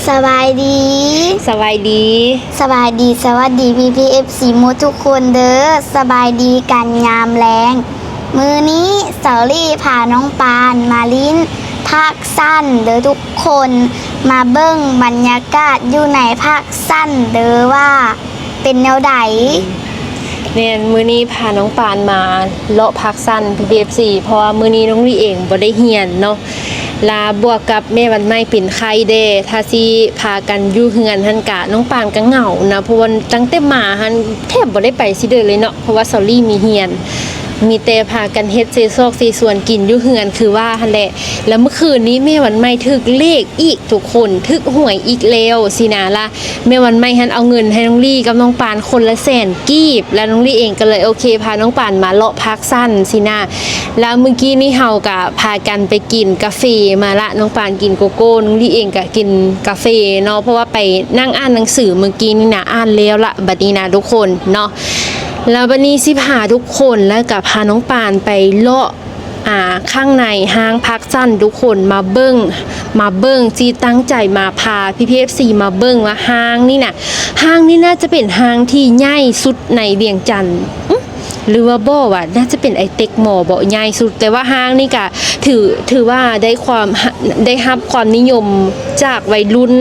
ສະບາຍດີ ສະບາຍດີ ສະບາຍດີ ສະຫວັດດີ ພີ່ໆ ເອັຟຊີ ໝົດທຸກຄົນເດີ. ສະບາຍດີກັນຍາມແລງ. ມື້ນີ້ສາວລີ້ພານ້ອງປານມາຫຼິ້ນພາກຊັນເດີທຸກຄົນ. ມາເບິ່ງບັນຍາກາດຢູ່ໃນພາກຊັນເດີວ່າເປັນແນວໃດ. ແມ່ນ, ມື້ນີ້ພານ້ອງປານມາເລາະພາກຊັນ ພີ່ໆ ເອັຟຊີ ເພາະວ່າມື້ນີ້ນ້ອງລີ້ເອງບໍ່ໄດ້ຮຽນເນາະ. ລະບວກກັບແມ່ວັນໃໝ່ເປັນໄຂ້ແດ່ ຖ້າຊິພາກັນຢູ່ເຮືອນຫັ້ນກະ ນ້ອງປານກະເຫງົານະ ເພາະວ່າຕັ້ງແຕ່ມາຫັ້ນແທບບໍ່ໄດ້ໄປໃສເດີເລີຍເນາະ ເພາະວ່າສາວລີ້ມີຮຽນ ມີແຕ່ພາກັນເຮັດເຊຊອກເຊສວນກິນຢູ່ເຮືອນຄືວ່າຫັ້ນແຫຼະ. ລະມື້ຄືນນີ້ແມ່ວັນໃໝ່ຖືກເລກອີກທຸກຄົນ ຖືກຫວຍອີກແລ້ວຊີ້ນະ. ລະແມ່ວັນໃໝ່ຫັ້ນເອົາເງິນໃຫ້ນ້ອງລີ້ກັບນ້ອງປານຄົນລະແສນກີບ ລະນ້ອງລີ້ເອງກະເລີຍໂອເຄ ພານ້ອງປານມາເລາະພາກ ຊັ້ນຊີ້ນະ. ແລ້ວມື້ກີ້ນີ້ເຮົາກະພາກັນໄປກິນກາເຟມາລະ, ນ້ອງປານກິນໂກໂກ້ ນ້ອງລີ້ເອງກະກິນກາເຟເນາະ ເພາະວ່າໄປນັ່ງອ່ານໜັງສືມື້ກີ້ນີ້ນະ ອ່ານແລ້ວລະ ບັດນີ້ນະທຸກຄົນເນາະ. ແລ້ວບັດນີ້ຊິພາທຸກຄົນ ແລ້ວກະພານ້ອງປານໄປເລາະ ອ່າ ຂ້າງໃນຫ້າງພາກຊັນທຸກຄົນ ມາເບິ່ງ ມາເບິ່ງ ຊິຕັ້ງໃຈມາພາພີ່ໆ ເອັຟຊີ ມາເບິ່ງວ່າຫ້າງນີ້ນະ ຫ້າງນີ້ໜ້າຈະເປັນຫ້າງທີ່ໃຫຍ່ສຸດໃນວຽງຈັນ. ອື ຫຼືວ່າບໍ່ວະ ໜ້າຈະເປັນໄອເຕັກມໍບໍ ໃຫຍ່ສຸດ. ແຕ່ວ່າຫ້າງນີ້ກະຖື ຖືວ່າໄດ້ຄວາມ ໄດ້ຮັບຄວາມນິຍົມຈາກໄວລຸ້ນ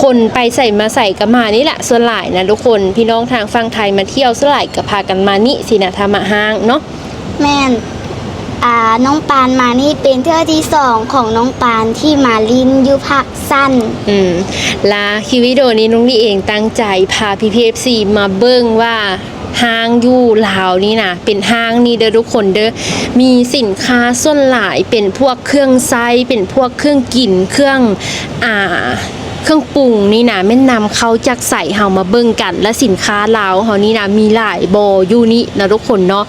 ຄົນໄປໃສມາໃສກະມານີ້ລະ ສ່ວນຫຼາຍນະທຸກຄົນ. ພີ່ນ້ອງທາງຝັ່ງໄທມາທ່ຽວ ສ່ວນຫຼາຍກະພາກັນມານີ້ຊີ້ນະ ຖ້າມາຫ້າງເນາະ. ແມ່ນ ອ່າ ນ້ອງປານມານີ້ເປັນເທື່ອທີສອງຂອງນ້ອງປານທີ່ມາຫຼິ້ນຢູ່ພາກຊັນ. ອືມ ລະຄລິບວິດີໂອນີ້ນ້ອງລີ້ເອງຕັ້ງໃຈພາພີ່ໆ ເອັຟຊີ ມາເບິ່ງວ່າ ຫ້າງຢູ່ລາວນີ້ນະ ເປັນຫ້າງນີ້ເດີທຸກຄົນເດີ ມີສິນຄ້າສ່ວນຫຼາຍເປັນພວກເຄື່ອງໃຊ້ ເປັນພວກເຄື່ອງກິນ ເຄື່ອງ ອ່າ ເຄື່ອງປຸງນີ້ນະ ແມ່ນນຳເຂົ້າຈາກໃສ ເຮົາມາເບິ່ງກັນ. ລະສິນຄ້າລາວເຮົານີ້ນະ ມີຫຼາຍບໍ່ຢູ່ນີ້ນະທຸກຄົນເນາະ.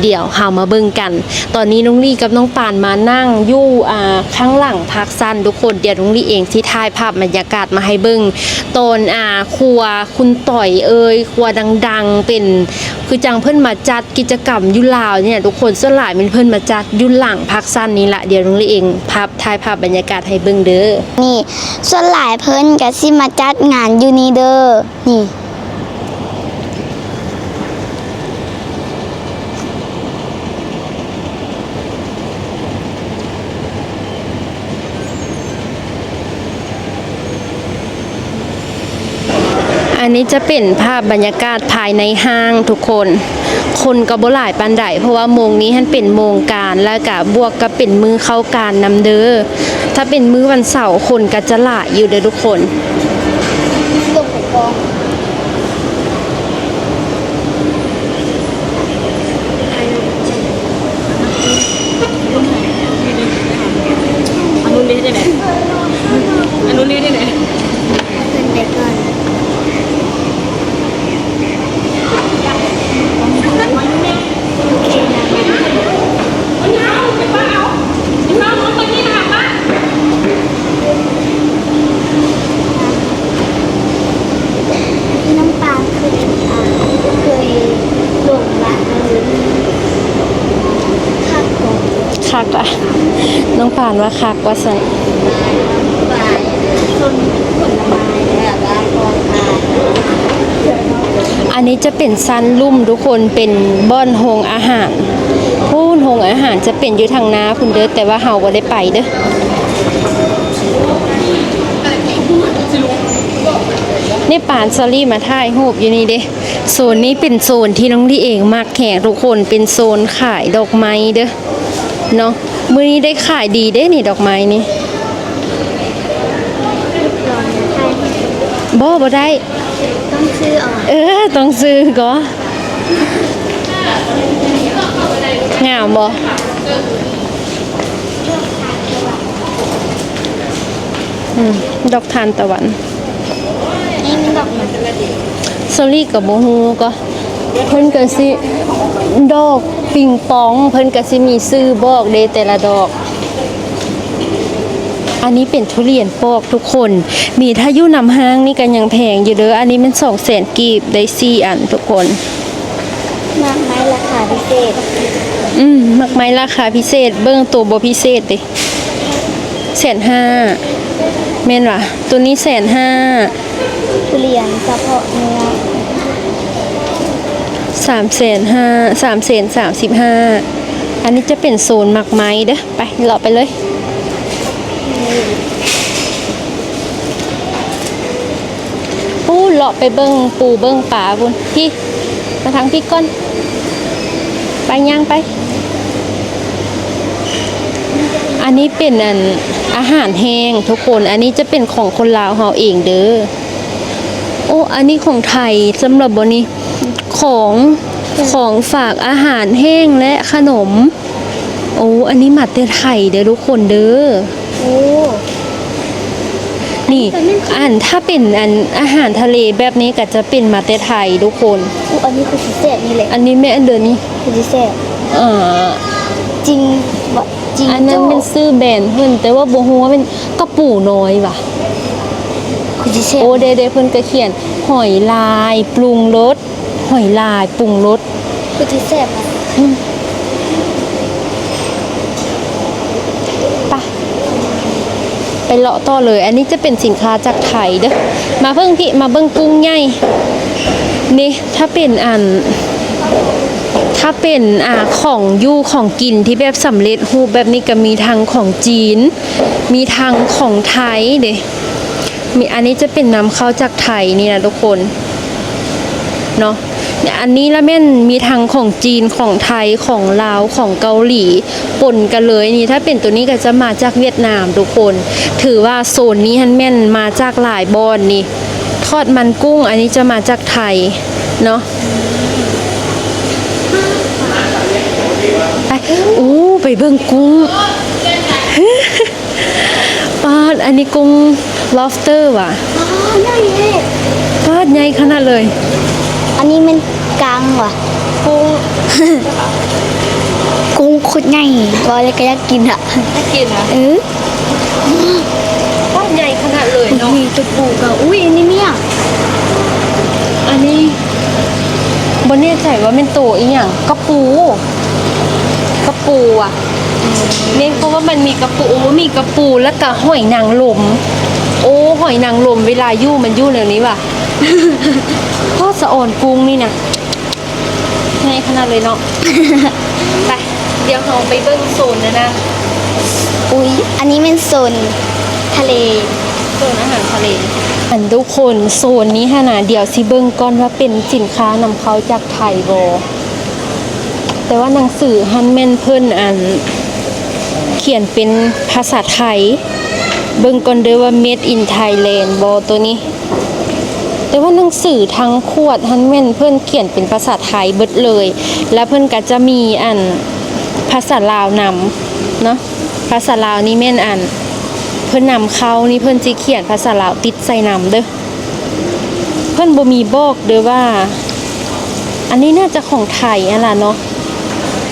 ດຽວເຮົາມາເບິ່ງກັນ. ຕອນນີ້ນ້ອງລີ້ກັບນ້ອງປານມານັ່ງຢູ່ ອ່າ ຂ້າງຫຼັງພາກຊັນທຸກຄົນ. ດຽວນ້ອງລີ້ເອງຊິຖ່າຍພາບບັນຍາກາດມາໃຫ້ເບິ່ງ ຕອນ ອ່າ ຄົວ ຄຸນຕ໋ອຍເອີຍ ຄົວດັງໆ ເປັນຄືຈັ່ງເພິ່ນມາຈັດກິດຈະກຳຢູ່ລາວນີ້ນະທຸກຄົນ. ສ່ວນຫຼາຍແມ່ນເພິ່ນມາຈັດຢູ່ຫຼັງພາກຊັນນີ້ລະ. ດຽວນ້ອງລີ້ເອງພາບ ຖ່າຍພາບບັນຍາກາດໃຫ້ເບິ່ງເດີ. ນີ້ ສ່ວນຫຼາຍເພິ່ນກະຊິມາຈັດງານຢູ່ນີ້ເດີ ນີ້. ອັນນີ້ຈະເປັນພາບບັນຍາກາດພາຍໃນຫ້າງທຸກຄົນ. ຄົນກະບໍ່ຫຼາຍປານໃດ ເພາະວ່າໂມງນີ້ຫັ້ນເປັນໂມງການ ແລ້ວກະບວກກັບເປັນມື້ເຂົ້າການນຳເດີ. ຖ້າເປັນມື້ວັນເສົາຄົນກະຈະຫຼາຍຢູ່ເດີທຸກຄົນ. ອັນນຸ່ນເຮັດຈັ່ງໃດ ອັນນຸ່ນເຮັດຈັ່ງໃດ ຂຶ້ນໄປກ່ອນ. ນ້ອງປານເຄີຍ ເຄີຍລົງລະ ຄັກບໍ່? ຄັກລະ ນ້ອງປານວ່າຄັກວ່າຊັ້ນ. ອັນນີ້ຈະເປັນຊັ້ນລຸ່ມທຸກຄົນ ເປັນບ່ອນໂຮງອາຫານ. ພຸ້ນ ໂຮງອາຫານຈະເປັນຢູ່ທາງໜ້າພຸ້ນເດີ ແຕ່ວ່າເຮົາບໍ່ໄດ້ໄປເດີ. ນີ້ປານ ສອລລີ້ ມາຖ່າຍຮູບຢູ່ນີ້ເດ້. ໂຊນນີ້ເປັນໂຊນທີ່ນ້ອງລີ້ເອງມັກແຮງທຸກຄົນ ເປັນໂຊນຂາຍດອກໄມ້ເດີເນາະ. ມື້ນີ້ໄດ້ຂາຍດີເດ້ນີ້ ດອກໄມ້ນີ້. ບໍ່ ບໍ່ໄດ້ ຕ້ອງຊື້ເອົາ. ເອີ ຕ້ອງຊື້ກໍ ງາມບໍ່? ອືມ ດອກທານຕະວັນ. ນີ້ມັນດອກຫຍັງ? ສອລລີ້ກໍບໍ່ຮູ້ກໍ ເພິ່ນກໍຊິ ດອກປິງປອງ ເພິ່ນກໍຊິມີຊື່ບອກເດ້ ແຕ່ລະດອກ. ອັນນີ້ເປັນທຸລຽນປອກທຸກຄົນ. ມີ ຖ້າຢູ່ນຳຫ້າງນີ້ກໍຍັງແພງຢູ່ເດີ. ອັນນີ້ແມ່ນສອງແສນກີບ ໄດ້ສີ່ອັນທຸກຄົນ. ໝາກໄມ້ລາຄາພິເສດ. ອືມ ໝາກໄມ້ລາຄາພິເສດ ເບິ່ງໂຕບໍ່ພິເສດເດ້. ແສນຫ້າ. ແມ່ນຫວາ? ໂຕນີ້ແສນຫ້າ ທຸລຽນສະເພາະເນື້ອ ສາມແສນຫ້າ ສາມແສນສາມສິບຫ້າ. ອັນນີ້ຈະເປັນໂຊນໝາກໄມ້ເດີ້. ໄປ ເລາະໄປເລີຍ. ປູ້ ເລາະໄປເບິ່ງປູເບິ່ງປາພຸ້ນ. ພີ້ ມາທາງພີ້ກ່ອນ. ໄປ ຍ່າງໄປ. ອັນນີ້ເປັນ ອັນ ອາຫານແຫ້ງທຸກຄົນ. ອັນນີ້ຈະເປັນຂອງຄົນລາວເຮົາເອງເດີ້. ໂອ້ ອັນນີ້ຂອງໄທສຳລັບບໍ່ນີ້ ຂອງ ຂອງຝາກອາຫານແຫ້ງ ແລະ ຂະໜົມ. ໂອ້ ອັນນີ້ມາແຕ່ໄທເດີ້ທຸກຄົນເດີ້. ໂອ້ ນີ້ ອັນ ຖ້າເປັນ ອັນ ອາຫານທະເລແບບນີ້ກໍຈະເປັນມາແຕ່ໄທທຸກຄົນ. ໂອ້ ອັນນີ້ຄືຊິແຊບນີ້ແຫຼະ. ອັນນີ້ແມ່ນອັນເດີນີ້ ຄືຊິແຊບ. ເອີ ຈິງ ຈິງ ອັນນັ້ນແມ່ນຊື່ແບຣນເພິ່ນ ແຕ່ວ່າບໍ່ຮູ້ວ່າແມ່ນກະປູນ້ອຍຫວາ? ຄືຊິແຊບ. ໂອ້ ເດ້ໆ ເພິ່ນກໍຂຽນ ຫອຍລາຍ ປຸງລົດ ຫອຍລາຍປຸງລົດ ຄືຊິແຊບ. ອືມ ໄປ ໄປເລາະຕໍ່ເລີຍ. ອັນນີ້ຈະເປັນສິນຄ້າຈາກໄທເດີ້. ມາເບິ່ງພີ້ ມາເບິ່ງກຸ້ງໃຫຍ່ນີ້. ຖ້າເປັນອັນ ຖ້າເປັນ ອ່າ ຂອງຢູ່ຂອງກິນທີ່ແບບສຳເລັດຮູບແບບນີ້ ກໍມີທັງຂອງຈີນ ມີທັງຂອງໄທເດ້. ມີ ອັນນີ້ຈະເປັນນຳເຂົ້າຈາກໄທນີ້ນະທຸກຄົນເນາະ. ອັນນີ້ລະແມ່ນມີທັງຂອງຈີນ ຂອງໄທ ຂອງລາວ ຂອງເກົາຫຼີ ປົນກັນເລີຍ. ນີ້ ຖ້າເປັນໂຕນີ້ກໍຈະມາຈາກຫວຽດນາມທຸກຄົນ. ຖືວ່າໂຊນນີ້ຫັ້ນແມ່ນມາຈາກຫຼາຍບ່ອນນີ້. ທອດມັນກຸ້ງ ອັນນີ້ຈະມາຈາກໄທເນາະ. ໄປ ອູ້ ໄປເບິ່ງກຸ້ງ. ປາດ ອັນນີ້ກຸ້ງ lobster ຫວາ? ປາດ ໃຫຍ່ເດ້. ປາດ ໃຫຍ່ຂະໜາດເລີຍ. ອັນນີ້ແມ່ນກັງຫວາ? ກຸ້ງ ກຸ້ງໂຄດໃຫຍ່ ເວົ້າແລ້ວກໍຢາກກິນອະ. ຢາກກິນຫວາ? ເອີ ປາດ ໃຫຍ່ຂະໜາດເລີຍເນາະ. ມີຕົວປູກໍ ອຸ້ຍ ອັນນີ້ແມ່ນຫຍັງ? ອັນນີ້ບໍ່ແນ່ໃຈວ່າແມ່ນໂຕອີ່ຫຍັງ. ກະປູ ກະປູຫວາ? ແມ່ນ ເພາະວ່າມັນມີກະປູ ໂອ້ ມີກະປູ ແລ້ວກະຫອຍນາງລົມ. ໂອ້ ຫອຍນາງລົມເວລາຢູ່ມັນຢູ່ແນວນີ້ຫວາ? ໂອ້ ສະອອນກຸ້ງນີ້ນະ ໃຫຍ່ຂະໜາດເລີຍເນາະ. ໄປ ດຽວເຮົາໄປເບິ່ງໂຊນນັ້ນນະ. ອຸ້ຍ ອັນນີ້ແມ່ນໂຊນທະເລ ໂຊນອາຫານທະເລ. ອັນ ທຸກຄົນ ໂຊນນີ້ຫັ້ນນະ ດຽວຊິເບິ່ງກ່ອນວ່າເປັນສິນຄ້ານຳເຂົ້າຈາກໄທບໍ່. ແຕ່ວ່າໜັງສືຫັ້ນແມ່ນເພິ່ນ ອັນ ຂຽນເປັນພາສາໄທ. ເບິ່ງກ່ອນເດີ້ວ່າ made in Thailand ບໍ່ໂຕນີ້. ແຕ່ວ່າໜັງສືທັງຂວດຫັ້ນແມ່ນເພິ່ນຂຽນເປັນພາສາໄທເບິດເລີຍ ແລ້ວເພິ່ນກໍຈະມີ ອັນ ພາສາລາວນຳເນາະ. ພາສາລາວນີ້ແມ່ນ ອັນ ເພິ່ນນຳເຂົ້ານີ້ ເພິ່ນຊິຂຽນພາສາລາວຕິດໃສ່ນຳເດີ້. ເພິ່ນບໍ່ມີບອກເດີ້ວ່າ ອັນນີ້ໜ້າຈະຂອງໄທຫັ້ນລະເນາະ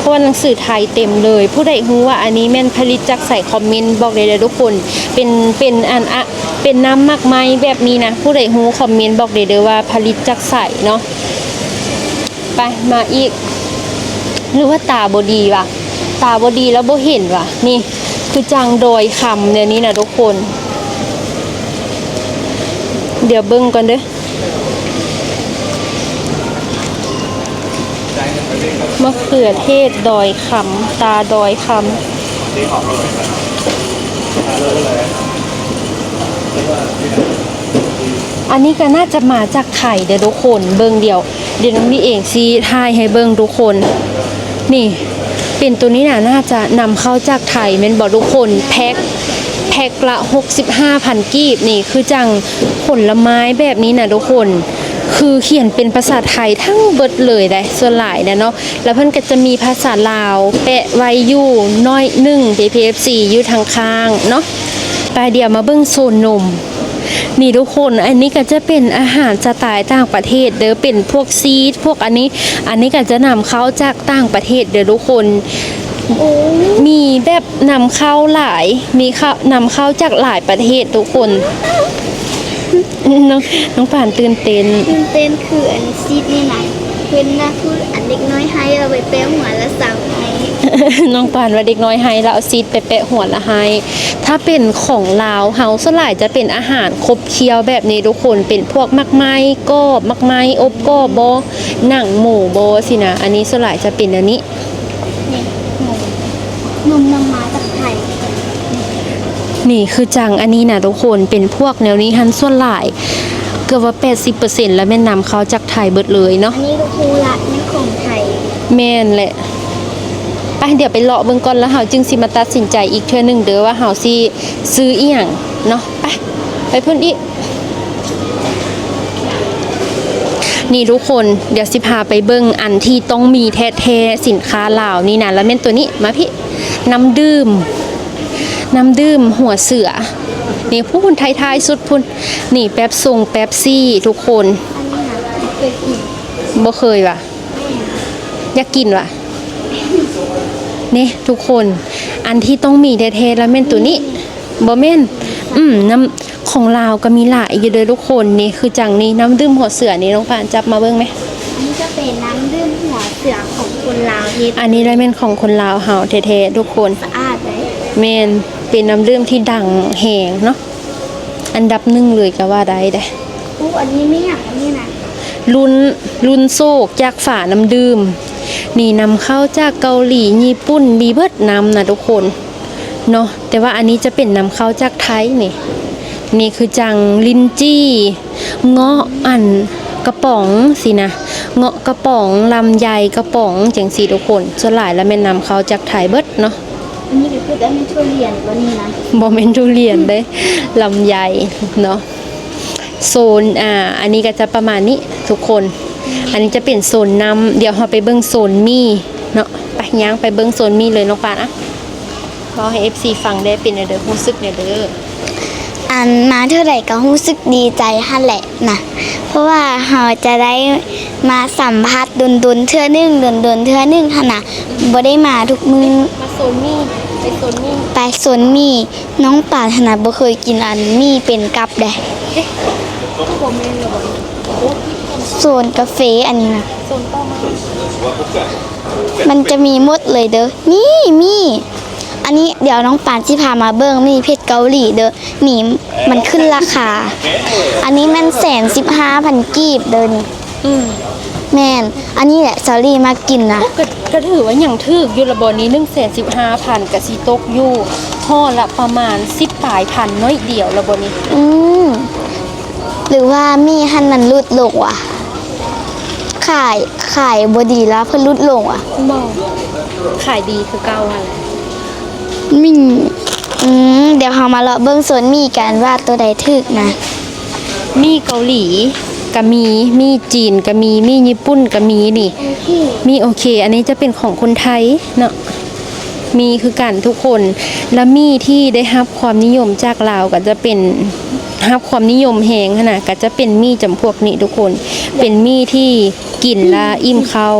ເພາະວ່າໜັງສືໄທເຕັມເລີຍ. ຜູ້ໃດຮູ້ວ່າອັນນີ້ແມ່ນຜະລິດຈາກໃສ ຄອມເມັນບອກໄດ້ເດີ້ທຸກຄົນ. ເປັນ ເປັນອັນ ອະ ເປັນນ້ຳໝາກໄມ້ແບບນີ້ນະ. ຜູ້ໃດຮູ້ຄອມເມັນບອກໄດ້ເດີ້ວ່າຜະລິດຈາກໃສເນາະ. ໄປ ມາອີກ. ຫຼືວ່າຕາບໍ່ດີຫວາ? ຕາບໍ່ດີແລ້ວບໍ່ເຫັນຫວາ? ນີ້ຄືຈັ່ງດອຍຄຳແນວນີ້ນະທຸກຄົນ. ດຽວເບິ່ງກ່ອນເດີ້. ມະເຂືອເທດດອຍຄຳ ຕາດອຍຄຳ. ອັນນີ້ກໍໜ້າຈະມາຈາກໄທເດີ້ທຸກຄົນ. ເບິ່ງ ດຽວ ດຽວນ້ອງມີເອງຊິຖ່າຍໃຫ້ເບິ່ງທຸກຄົນ. ນີ້ ເປັນໂຕນີ້ນະ ໜ້າຈະນຳເຂົ້າຈາກໄທແມ່ນບໍ່ທຸກຄົນ? ແພັກ ແພັກລະຫົກສິບຫ້າພັນກີບ. ນີ້ຄືຈັ່ງຜົນລະໄມ້ແບບນີ້ນະທຸກຄົນ ຄືຂຽນເປັນພາສາໄທທັງເບິດເລີຍເດ້ ສ່ວນຫຼາຍນະເນາະ. ແລ້ວເພິ່ນກໍຈະມີພາສາລາວແປະໄວ້ຢູ່ໜ້ອຍໜຶ່ງ ເອຟຊີ ຢູ່ທາງຂ້າງເນາະ. ໄປ ດຽວມາເບິ່ງໂຊນນົມ. ນີ້ທຸກຄົນ ອັນນີ້ກໍຈະເປັນອາຫານສະໄຕຕ່າງປະເທດເດີ້ ເປັນພວກຊີສ ພວກອັນນີ້ ອັນນີ້ກໍຈະນຳເຂົ້າຈາກຕ່າງປະເທດເດີ້ທຸກຄົນ. ໂອ້ ມີແບບນຳເຂົ້າຫຼາຍ ມີເຂົ້າ ນຳເຂົ້າຈາກຫຼາຍປະເທດທຸກຄົນ. ນ້ອງ ນ້ອງປານຕື່ນເຕັ້ນ ຕື່ນເຕັ້ນ ຄືອັນຊີສນີ້ນະ ເພິ່ນນະ ຄືອັນເດັກນ້ອຍໄຫ້ ເອົາໄປແປະຫົວລະສາວໄຫ້. ນ້ອງປານວ່າເດັກນ້ອຍໄຫ້ ລະເອົາຊີດໄປແປະຫົວລະໄຫ້. ຖ້າເປັນຂອງລາວເຮົາ ສ່ວນຫຼາຍຈະເປັນອາຫານຂົບຄ້ຽວແບບນີ້ທຸກຄົນ, ເປັນພວກໝາກໄມ້ກອບ, ໝາກໄມ້ອົບກອບບໍ, ໜັງໝູບໍຊີ້ນະ. ອັນນີ້ສ່ວນຫຼາຍຈະເປັນແນວນີ້. ນີ້ ນົມ ນົມນຳມາຈາກໄທ. ນີ້ຄືຈັ່ງອັນນີ້ນະທຸກຄົນ, ເປັນພວກແນວນີ້ຫັ້ນສ່ວນຫຼາຍ ເກືອບວ່າແປດສິບເປີເຊັນລະແມ່ນນຳເຂົ້າຈາກໄທເບິດເລີຍເນາະ. ອັນນີ້ກໍຄືລະ ແມ່ນຂອງໄທ. ແມ່ນແຫຼະ. ໄປ ດຽວໄປເລາະເບິ່ງກ່ອນ ລະເຮົາຈຶ່ງຊິມາຕັດສິນໃຈອີກເທື່ອໜຶ່ງເດີ ວ່າເຮົາຊິຊື້ອີ່ຫຍັງເນາະ. ໄປ ໄປພຸ້ນອີກ. ນີ້ທຸກຄົນ, ດຽວຊິພາໄປເບິ່ງອັນທີ່ຕ້ອງມີແທ້ໆ ສິນຄ້າລາວນີ້ນະ, ລະແມ່ນໂຕນີ້. ມາພີ້. ນ້ຳດື່ມ, ນ້ຳດື່ມຫົວເສືອ. ນີ້ພຸ້ນ ທ້າຍໆສຸດພຸ້ນ. ນີ້ແປັບຊົງ ແປັບຊີທຸກຄົນ. ອັນນີ້ນະ ບໍ່ເຄີຍກິນ. ບໍ່ເຄີຍຫວາ? ແມ່ນ. ຢາກກິນຫວາ? ນີ້ທຸກຄົນ, ອັນທີ່ຕ້ອງມີແທ້ໆລະແມ່ນໂຕນີ້. ບໍ່ແມ່ນ. ອືມ ນ້ຳ ຂອງລາວກໍມີຫຼາຍຢູ່ເດີທຸກຄົນ. ນີ້ຄືຈັ່ງນີ້ ນ້ຳດື່ມຫົວເສືອນີ້ ນ້ອງປານຈັບມາເບິ່ງແມ. ອັນນີ້ຈະເປັນນ້ຳດື່ມຫົວເສືອຂອງຄົນລາວເຮັດ. ອັນນີ້ລະແມ່ນຂອງຄົນລາວເຮົາແທ້ໆທຸກຄົນ. ສະອາດເດ້. ແມ່ນ, ເປັນນ້ຳດື່ມທີ່ດັງແຮງເນາະ, ອັນດັບໜຶ່ງເລີຍກໍວ່າໄດ້ເດ້. ໂອ້ ອັນນີ້ແມ່ນຫຍັງອັນນີ້ນະ? ລຸ້ນ ລຸ້ນໂຊກຈາກຝານ້ຳດື່ມ. ນີ້ນຳເຂົ້າຈາກເກົາຫຼີ, ຍີ່ປຸ່ນ, ມີເບິດນຳນະທຸກຄົນເນາະ. ແຕ່ວ່າອັນນີ້ຈະເປັນນຳເຂົ້າຈາກໄທນີ້. ນີ້ຄືຈັ່ງລິ້ນຈີ່, ເງາະ ອັນ ກະປ໋ອງຊີ້ນະ, ເງາະກະປ໋ອງ, ລຳໄຍກະປ໋ອງ ຈັ່ງຊີ້ທຸກຄົນ. ສ່ວນຫຼາຍລະແມ່ນນຳເຂົ້າຈາກໄທເບິດເນາະ. ອັນນີ້ກໍຄືຈະແມ່ນທຸລຽນບໍ່ນີ້ນະ? ບໍ່ແມ່ນທຸລຽນເດ້, ລຳໄຍເນາະ. ໂຊນ ອ່າ ອັນນີ້ກໍຈະປະມານນີ້ທຸກຄົນ. ອັນນີ້ຈະເປັນໂຊນນ້ຳ. ດຽວເຮົາໄປເບິ່ງໂຊນໝີ່ເນາະ. ໄປ ຍ່າງໄປເບິ່ງໂຊນໝີ່ເລີຍນ້ອງປານ. ອະ ເວົ້າໃຫ້ເອັຟຊີຟັງແດ່ ເປັນແນວໃດ ຮູ້ສຶກແນວໃດ? ອັນມາເທື່ອໃດກໍຮູ້ສຶກດີໃຈຫັ້ນແຫຼະນະ, ເພາະວ່າເຮົາຈະໄດ້ມາສຳຜັດດົນໆເທື່ອໜຶ່ງ, ດົນໆເທື່ອໜຶ່ງຫັ້ນນະ, ບໍ່ໄດ້ມາທຸກມື້. ມາໂຊນໝີ່, ໄປໂຊນໝີ່, ໄປໂຊນໝີ່. ນ້ອງປານຫັ້ນນະບໍ່ເຄີຍກິນອັນໝີ່ເປັນກັບເດ້. ເອະ ຄືບໍ່ແມ່ນລະບໍ? ໂອ້ ໂຊນກາເຟອັນນີ້ນະ. ໂຊນຕໍ່ມາ ມັນຈະມີໝົດເລີຍເດີ. ມີ ມີ. ອັນນີ້ດຽວນ້ອງປານຊິພາມາເບິ່ງໝີ່ເຜັດເກົາຫຼີເດີ. ນີ້ມັນຂຶ້ນລາຄາ. ອັນນີ້ແມ່ນແສນສິບຫ້າພັນກີບເດີນີ້. ອືມ ແມ່ນ. ອັນນີ້ແຫຼະສາລີມັກກິນນະ. ໂອ້ ກໍ ກໍຖືວ່າຍັງຖືກຢູ່ລະບໍນີ້, ໜຶ່ງແສນສິບຫ້າພັນ ກໍຊິຕົກຢູ່ຫໍ່ລະປະມານສິບປາຍພັນໜ້ອຍດຽວລະບໍນີ້. ອືມ ຫຼືວ່າໝີ່ຫັ້ນມັນຫຼຸດລົງຫວາ? ຂາຍ ຂາຍບໍ່ດີລະເພິ່ນຫຼຸດລົງຫວາ? ບໍ່, ຂາຍດີຄືເກົ່າຫັ້ນແຫຼະ. ໝີ່ ອືມ ດຽວເຮົາມາເລາະເບິ່ງໂຊນໝີ່ກັນວ່າໂຕໃດຖືກນະ. ໝີ່ເກົາຫຼີກະມີ, ໝີ່ຈີນກະມີ, ໝີ່ຍີ່ປຸ່ນກະມີນີ້. ໂອເຄ ໝີ່ໂອເຄ. ອັນນີ້ຈະເປັນຂອງຄົນໄທເນາະ. ມີຄືກັນທຸກຄົນ. ລະໝີ່ທີ່ໄດ້ຮັບຄວາມນິຍົມຈາກລາວກໍຈະເປັນ ຮັບຄວາມນິຍົມແຮງຫັ້ນນະ ກໍຈະເປັນໝີ່ຈຳພວກນີ້ທຸກຄົນ. ເປັນໝີ່ທີ່ກິນລະອີ່ມເຂົ້າ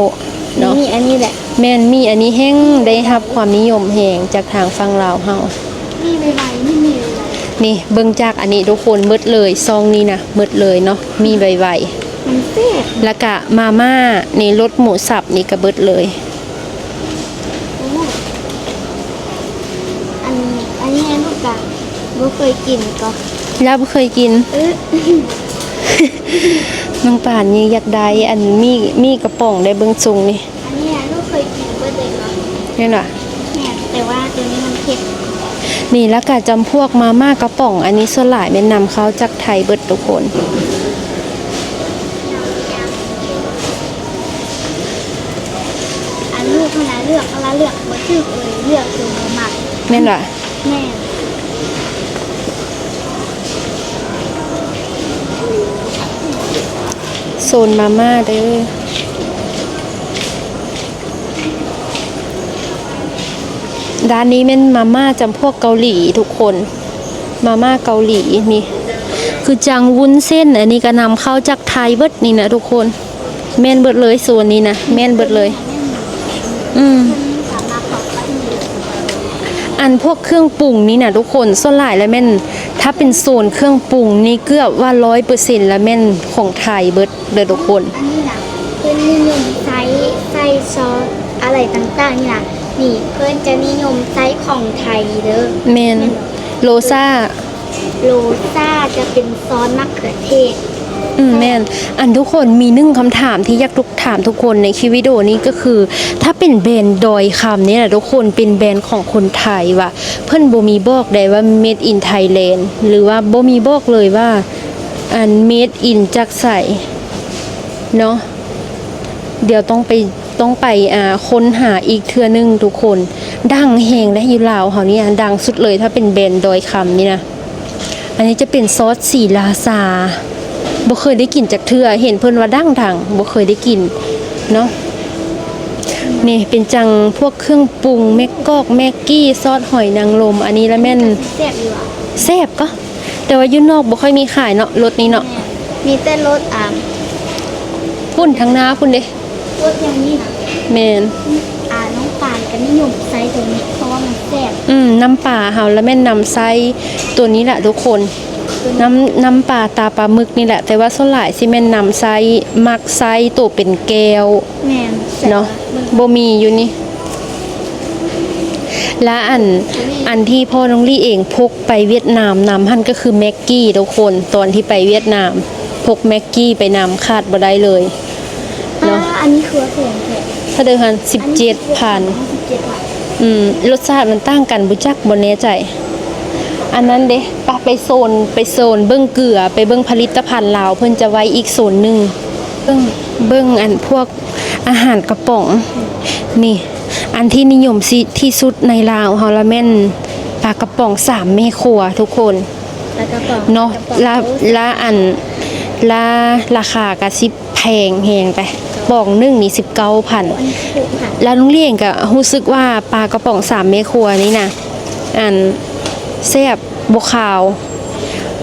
ເນາະ. ໝີ່ອັນນີ້ແຫຼະ. ແມ່ນ, ໝີ່ອັນນີ້ແຮ່ງໄດ້ຮັບຄວາມນິຍົມແຮງຈາກທາງຝັ່ງລາວເຮົາ. ໝີ່ໄວໆ ນີ້ ໝີ່ໄວໆ. ນີ້ເບິ່ງຈາກອັນນີ້ທຸກຄົນ, ໝົດເລີຍ, ຊ່ອງນີ້ນະ ໝົດເລີຍເນາະ, ໝີ່ໄວໆ. ມັນແຊບ. ລະກະມາມ່ານີ້, ລົດໝູສັບນີ້ກະເບິດເລີຍ. ອັນ ອັນນີ້ລູກກະບໍ່ເຄີຍກິນກໍ ລາວບໍ່ເຄີຍກິນ. ເອີ ນ້ອງປານນີ້ຢາກໄດ້ອັນໝີ່ ໝີ່ກະປ໋ອງໄດ້ເບິ່ງຊົງນີ້. ອັນນີ້ລູກເຄີຍກິນເບິດເລີຍເນາະ. ແມ່ນຫວາ? ແມ່ນ, ແຕ່ວ່າໂຕນີ້ມັນເຜັດ. ນີ້ ລະກະຈຳພວກມາມ່າກະປ໋ອງ ອັນນີ້ສ່ວນຫຼາຍແມ່ນນຳເຂົ້າຈາກໄທເບິດທຸກຄົນ. ອັນລູກຫັ້ນນະເລືອກ ລະເລືອກບໍ່ຖືກເລີຍ, ເລືອກໂຕບໍ່ມັກ. ແມ່ນຫວາ? ແມ່ນ. ໂຊນມາມ່າເດີ. ດ້ານນີ້ແມ່ນມາມ່າຈຳພວກເກົາຫຼີທຸກຄົນ. ມາມ່າເກົາຫຼີນີ້ ຄືຈັ່ງວຸ້ນເສັ້ນ, ອັນນີ້ກະນຳເຂົ້າຈາກໄທເບິດນີ້ນະທຸກຄົນ. ແມ່ນເບິດເລີຍ, ໂຊນນີ້ນະ ແມ່ນເບິດເລີຍ. ອືມ ອັນພວກເຄື່ອງປຸງນີ້ນະທຸກຄົນ, ສ່ວນຫຼາຍລະແມ່ນ ຖ້າເປັນໂຊນເຄື່ອງປຸງນີ້ ເກືອບວ່າຮ້ອຍເປີເຊັນລະແມ່ນຂອງໄທເບິດເດີທຸກຄົນ. ອັນນີ້ນະ ເພິ່ນນິຍົມໃຊ້ ໃສ່ຊອສອະໄລຕ່າງໆນີ້ນະ. ນີ້ເພິ່ນຈະນິຍົມໃຊ້ຂອງໄທເດີ. ແມ່ນ ແມ່ນບໍ່? ໂລຊາ ໂລຊາຈະເປັນຊອສມະເຂືອເທດ. ອືມ ແມ່ນ. ອັນ ທຸກຄົນ ມີໜຶ່ງຄຳຖາມທີ່ຢາກທຸກ ຖາມທຸກຄົນໃນຄລິບວິດີໂອນີ້ ກໍຄື ຖ້າເປັນແບຣນດອຍຄຳນີ້ນະທຸກຄົນ ເປັນແບຣນຂອງຄົນໄທວະ ເພິ່ນບໍ່ມີບອກໃດວ່າ made in Thailand ຫຼືວ່າບໍ່ມີບອກເລີຍວ່າ ອັນ made in ຈາກໃສເນາະ. ດຽວຕ້ອງໄປ ຕ້ອງໄປ ອ່າ ຄົ້ນຫາອີກເທື່ອໜຶ່ງທຸກຄົນ. ດັງແຮງເດ້ ຢູ່ລາວເຮົານີ້ນະ ດັງສຸດເລີຍ ຖ້າເປັນແບຣນດອຍຄຳນີ້ນະ. ອັນນີ້ຈະເປັນຊອສສີລາຊາ ບໍ່ເຄີຍໄດ້ກິນຈັກເທື່ອ ເຫັນເພິ່ນວ່າດັງໆ ບໍ່ເຄີຍໄດ້ກິນເນາະ. ນີ້ເປັນຈັ່ງພວກເຄື່ອງປຸງ ແມັກກອກ ແມັກກີ້ ຊອດຫອຍນາງລົມ ອັນນີ້ລະແມ່ນ ແຊບຢູ່ຫວາ? ແຊບກໍ ແຕ່ວ່າຢູ່ນອກບໍ່ຄ່ອຍມີຂາຍເນາະ ລົດນີ້ເນາະ. ແມ່ນ ມີແຕ່ລົດ ອ່າ ພຸ້ນທາງໜ້າພຸ້ນເດ້. ລົດຢ່າງນີ້ນະ. ແມ່ນ. ອາ ນ້ອງປານກໍນິຍົມໃຊ້ຕົວນີ້ ເພາະວ່າມັນແຊບ. ອືມ ນ້ຳປາເຮົາລະແມ່ນນຳໃຊ້ຕົວນີ້ລະທຸກຄົນ. ນ້ຳ ນ້ຳປາຕາປາໝຶກນີ້ແຫຼະ ແຕ່ວ່າສ່ວນຫຼາຍຊິແມ່ນນຳໃຊ້ ມັກໃຊ້ໂຕເປັນແກ້ວ. ແມ່ນ. ເນາະ ບໍ່ມີຢູ່ນີ້. ລະອັນ ອັນທີ່ພໍ່ນ້ອງລີເອງພົກໄປຫວຽດນາມນຳຫັ້ນ ກໍຄືແມັກກີ້ທຸກຄົນ. ຕອນທີ່ໄປຫວຽດນາມ ພົກແມັກກີ້ໄປນຳ ຂາດບໍ່ໄດ້ເລີຍເນາະ. ອ່າ ອັນນີ້ຄືວ່າແພງແທ້. ເທົ່າໃດຫັ້ນ? ສິບເຈັດພັນ. ສິບເຈັດພັນ. ອືມ ລົດຊາດມັນຕ່າງກັນບໍ່ຈັກ ບໍ່ແນ່ໃຈ. ອັນນັ້ນເດ້ ໄປ ໄປໂຊນ ໄປໂຊນເບິ່ງເກືອ ໄປເບິ່ງຜະລິດຕະພັນລາວ ເພິ່ນຈະໄວ້ອີກໂຊນໜຶ່ງ. ເບິ່ງ ເບິ່ງອັນພວກອາຫານກະປ໋ອງນີ້ ອັນທີ່ນິຍົມທີ່ສຸດໃນລາວເຮົາລະແມ່ນປາກະປ໋ອງສາມແມ່ຄົວທຸກຄົນ. ປາກະປ໋ອງເນາະ. ລະ ລະອັນ ລະ ລາຄາກະຊິແພງແຮງໄປ ປ໋ອງໜຶ່ງນີ້ສິບເກົ້າພັນ. ລະນ້ອງລຽງກະຮູ້ສຶກວ່າປາກະປ໋ອງສາມແມ່ຄົວນີ້ນະ ອັນ ແຊບ ບໍ່ຄາວ.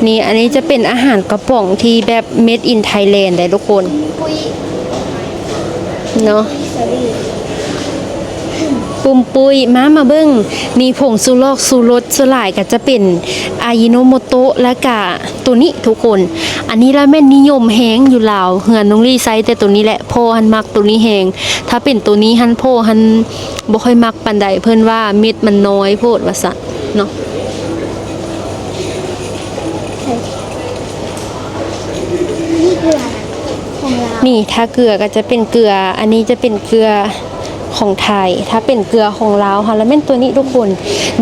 ນີ້ ອັນນີ້ຈະເປັນອາຫານກະປ໋ອງທີ່ແບບ made in Thailand ເດ້ທຸກຄົນ. ເນາະ ປຸ້ມປຸ້ຍ. ມາ ມາເບິ່ງ ນີ້ ຜົງຊູລອກຊູລົດ ສ່ວນຫຼາຍກໍຈະເປັນອາຢິໂນໂມໂຕະ ແລ້ວກະໂຕນີ້ທຸກຄົນ. ອັນນີ້ລະແມ່ນນິຍົມແຮງຢູ່ລາວ ເຮືອນນ້ອງລີໃຊ້ແຕ່ໂຕນີ້ແຫຼະ ພໍ່ຫັ້ນມັກໂຕນີ້ແຮງ. ຖ້າເປັນໂຕນີ້ຫັ້ນ ພໍ່ຫັ້ນບໍ່ຄ່ອຍມັກປານໃດ ເພິ່ນວ່າເມັດມັນນ້ອຍໂພດວ່າຊັ້ນເນາະ. ນີ້ ຖ້າເກືອກໍຈະເປັນເກືອ ອັນນີ້ຈະເປັນເກືອຂອງໄທ. ຖ້າເປັນເກືອຂອງລາວເຮົາລະແມ່ນໂຕນີ້ທຸກຄົນ.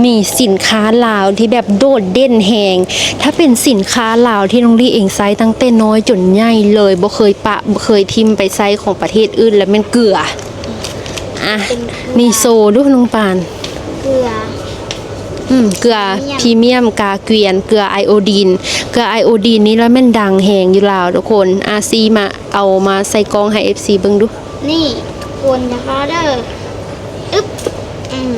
ມີສິນຄ້າລາວທີ່ແບບໂດດເດັ່ນແຮງ. ຖ້າເປັນສິນຄ້າລາວທີ່ນ້ອງລີເອງໃຊ້ຕັ້ງແຕ່ນ້ອຍຈົນໃຫຍ່ເລີຍ ບໍ່ເຄີຍປະ ບໍ່ເຄີຍຖິ້ມໄປໃຊ້ຂອງປະເທດອື່ນ ລະແມ່ນເກືອ. ອ່ະ ເປັນເກືອ ນີ້ໂຊດູນ້ອງປານ. ເກືອ ອືມ ເກືອ ພຣີມຽມ ພຣີມຽມ ກາກວຽນ ເກືອໄອໂອດີນ. ເກືອໄອໂອດີນນີ້ລະແມ່ນດັງແຮງຢູ່ລາວທຸກຄົນ. ອາ ຊີມາ ເອົາມາໃສ່ກ້ອງໃຫ້ເອັຟຊີເບິ່ງດູ. ນີ້ ກົນຈາກເຮົາເດີ. ອຶບ ອືມ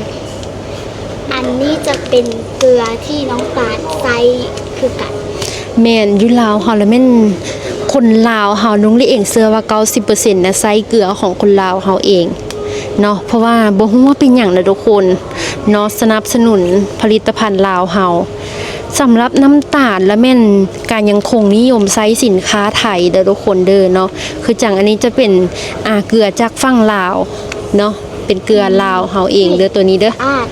ອັນນີ້ຈະເປັນເກືອທີ່ນ້ອງປານໃຊ້ຄືກັນ. ແມ່ນ ຢູ່ລາວເຮົາລະແມ່ນ ຄົນລາວເຮົາ ນ້ອງລີເອງເຊື່ອວ່າເກົ້າສິບເປີເຊັນນະ ໃຊ້ເກືອຂອງຄົນລາວເຮົາເອງເນາະ. ເພາະວ່າບໍ່ຮູ້ວ່າເປັນຫຍັງນະທຸກຄົນເນາະ ສະໜັບສະໜູນຜະລິດຕະພັນລາວເຮົາ. ສຳລັບນ້ຳຕານລະແມ່ນການຍັງຄົງນິຍົມໃຊ້ສິນຄ້າໄທເດີທຸກຄົນເດີເນາະ. ຄືຈັ່ງອັນນີ້ຈະເປັນ ອ່າ ເກືອຈາກຝັ່ງລາວເນາະ ເປັນເກືອລາວເຮົາເອງເດີ ໂຕນີ້ເດີ. ອາດ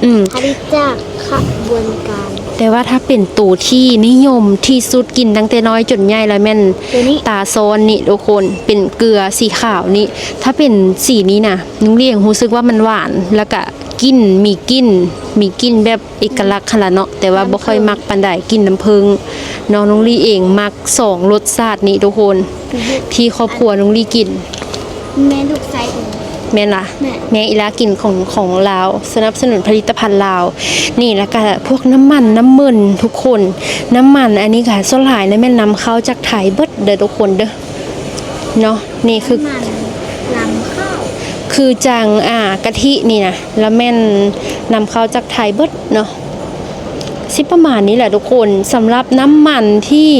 ອືມ ຜະລິດຈາກຂະບວນການ. ແຕ່ວ່າຖ້າເປັນໂຕທີ່ນິຍົມທີ່ສຸດ ກິນຕັ້ງແຕ່ນ້ອຍຈົນໃຫຍ່ລະແມ່ນ ໂຕນີ້ ຕາຊ້ອນນີ້ທຸກຄົນ ເປັນເກືອສີຂາວນີ້. ຖ້າເປັນສີນີ້ນະ ນ້ອງລຽງຮູ້ສຶກວ່າມັນຫວານ ລະກະກິ່ນ ມີກິ່ນ ມີກິ່ນແບບ ເອກະລັກຫັ້ນລະເນາະ ແຕ່ວ່າບໍ່ຄ່ອຍມັກປານໃດ ກິ່ນນ້ຳເຜິ້ງເນາະ. ນ້ອງລີເອງມັກສອງລົດຊາດນີ້ທຸກຄົນ ທີ່ຄອບຄົວນ້ອງລີກິນ. ແມ່ລູກຊາຍເອງ ແມ່ນລະ ແມ່ ແມ່ອີ່ຫຼ້າກິນຂອງ ຂອງລາວ ສະໜັບສະໜູນຜະລິດຕະພັນລາວ. ນີ້ ລະກະພວກນ້ຳມັນນ້ຳເມິນທຸກຄົນ ນ້ຳມັນອັນນີ້ກະສ່ວນຫຼາຍລະແມ່ນນຳເຂົ້າຈາກໄທເບິດເດີທຸກຄົນເດີ. ເນາະ ນີ້ຄື ນ້ຳມັນນຳເຂົ້າ ຄືຈັ່ງ ອ່າ ກະທິນີ້ນະ ລະແມ່ນນຳເຂົ້າຈາກໄທເບິດເນາະ. ຊິປະມານນີ້ແຫຼະທຸກຄົນ. ສຳລັບນ້ຳມັນທີ່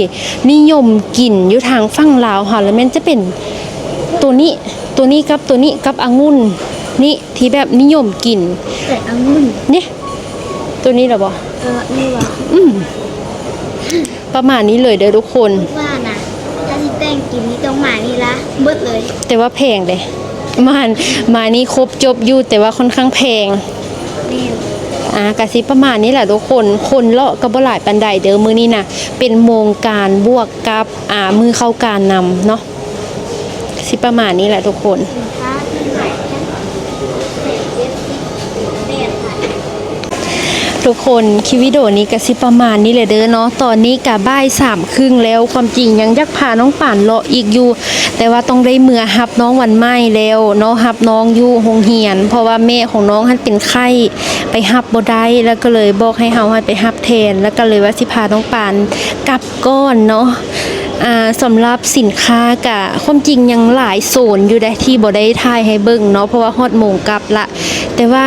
ນິຍົມກິນຢູ່ທາງຝັ່ງລາວເຮົາ ລະແມ່ນຈະເປັນໂຕນີ້ ໂຕນີ້ກັບໂຕນີ້ກັບອະງຸ່ນນີ້ ທີ່ແບບນິຍົມກິນ ແຕ່ອະງຸ່ນນີ້ ໂຕນີ້ລະບໍ່? ເອີ ນີ້ຫວາ? ອືມ ປະມານນີ້ເລີຍເດີທຸກຄົນ. ວ່ານະ ຖ້າຊິແຕ່ງກິນນີ້ຕ້ອງມານີ້ລະເບິດເລີຍ ແຕ່ວ່າແພງເດ້. ມາ ມານີ້ຄົບຈົບຢູ່ ແຕ່ວ່າຄ່ອນຂ້າງແພງ. ອ່າ ກະຊິປະມານນີ້ແຫຼະທຸກຄົນ. ຄົນເລາະກໍບໍ່ຫຼາຍປານໃດເດີ ມື້ນີ້ນະ ເປັນໂມງການບວກກັບ ອ່າ ມື້ເຂົ້າການນຳເນາະ. ຊິປະມານນີ້ແຫຼະທຸກຄົນ. ທຸກຄົນ ຄລິບວິດີໂອນີ້ກະຊິປະມານນີ້ແຫຼະເດີເນາະ. ຕອນນີ້ກະບ່າຍສາມຄຶ່ງແລ້ວ. ຄວາມຈິງຍັງຢາກພານ້ອງປານເລາະອີກຢູ່ ແຕ່ວ່າຕ້ອງໄດ້ເມືອຮັບນ້ອງວັນໃໝ່ແລ້ວເນາະ, ຮັບນ້ອງຢູ່ໂຮງຮຽນ ເພາະວ່າແມ່ຂອງນ້ອງຫັ້ນເປັນໄຂ້ ໄປຮັບບໍ່ໄດ້ ແລ້ວກໍເລີຍບອກໃຫ້ເຮົາຫັ້ນໄປຮັບແທນ ແລ້ວກໍເລີຍວ່າຊິພານ້ອງປານກັບ ກ່ອນເນາະ. ອ່າ ສຳລັບສິນຄ້າກະ ຄວາມຈິງຍັງຫຼາຍໂຊນຢູ່ເດ້ ທີ່ບໍ່ໄດ້ຖ່າຍໃຫ້ເບິ່ງເນາະ ເພາະວ່າຮອດໂມງກັບລະ. ແຕ່ວ່າ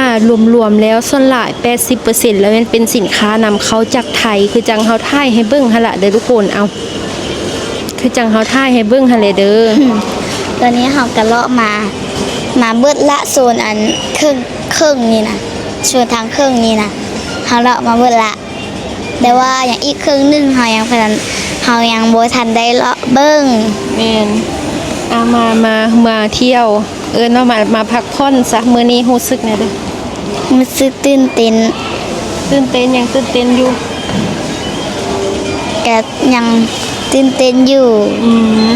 ລວມໆແລ້ວ ສ່ວນຫຼາຍແປດສິບເປີເຊັນແລ້ວແມ່ນເປັນສິນຄ້ານຳເຂົ້າຈາກໄທ ຄືຈັ່ງເຮົາຖ່າຍໃຫ້ເບິ່ງຫັ້ນລະເດີທຸກຄົນ. ເອົາ ຄືຈັ່ງເຮົາຖ່າຍໃຫ້ເບິ່ງຫັ້ນແຫຼະເດີ. ຕອນນີ້ເຮົາກະເລາະມາ ມາເບິດລະ ໂຊນອັນເຄິ່ງ ເຄິ່ງນີ້ນະ ໂຊນທາງເຄິ່ງນີ້ນະ ເຮົາເລາະມາເບິດລະ. ແຕ່ວ່າຍັງອີກເຄິ່ງໜຶ່ງ ເຮົາຍັງບໍ່ທັນ ເຮົາຍັງບໍ່ທັນໄດ້ເລາະເບິ່ງ. ແມ່ນ. ອາ ມາ ມາ ມາທ່ຽວ ເອີ້ນວ່າມາ ມາພັກຜ່ອນຊະ. ມື້ນີ້ຮູ້ສຶກແນວໃດ? ຮູ້ສຶກຕື່ນເຕັ້ນ. ຕື່ນເຕັ້ນ? ຍັງຕື່ນເຕັ້ນຢູ່? ກະຍັງຕື່ນເຕັ້ນຢູ່. ອືມ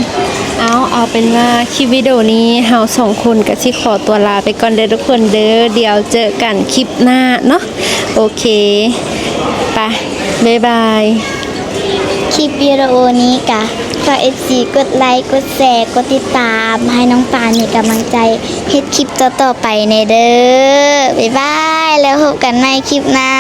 ເອົາ ເອົາເປັນວ່າຄລິບວິດີໂອນີ້ເຮົາສອງຄົນກະຊິຂໍຕົວລາໄປກ່ອນເດີທຸກຄົນເດີ. ດຽວເຈີກັນຄລິບໜ້າເນາະ. ໂອເຄ ໄປ ບາຍບາຍ. ຄລິບວິດີໂອນີ້ກະຝາກເອັຟຊີກົດໄລ ກົດແຊ ກົດຕິດຕາມ ໃຫ້ນ້ອງປານມີກຳລັງໃຈເຮັດຄລິບຕໍ່ໆໄປແດ່ເດີ. ບາຍບາຍ ແລ້ວພົບກັນໃໝ່ຄລິບໜ້າ.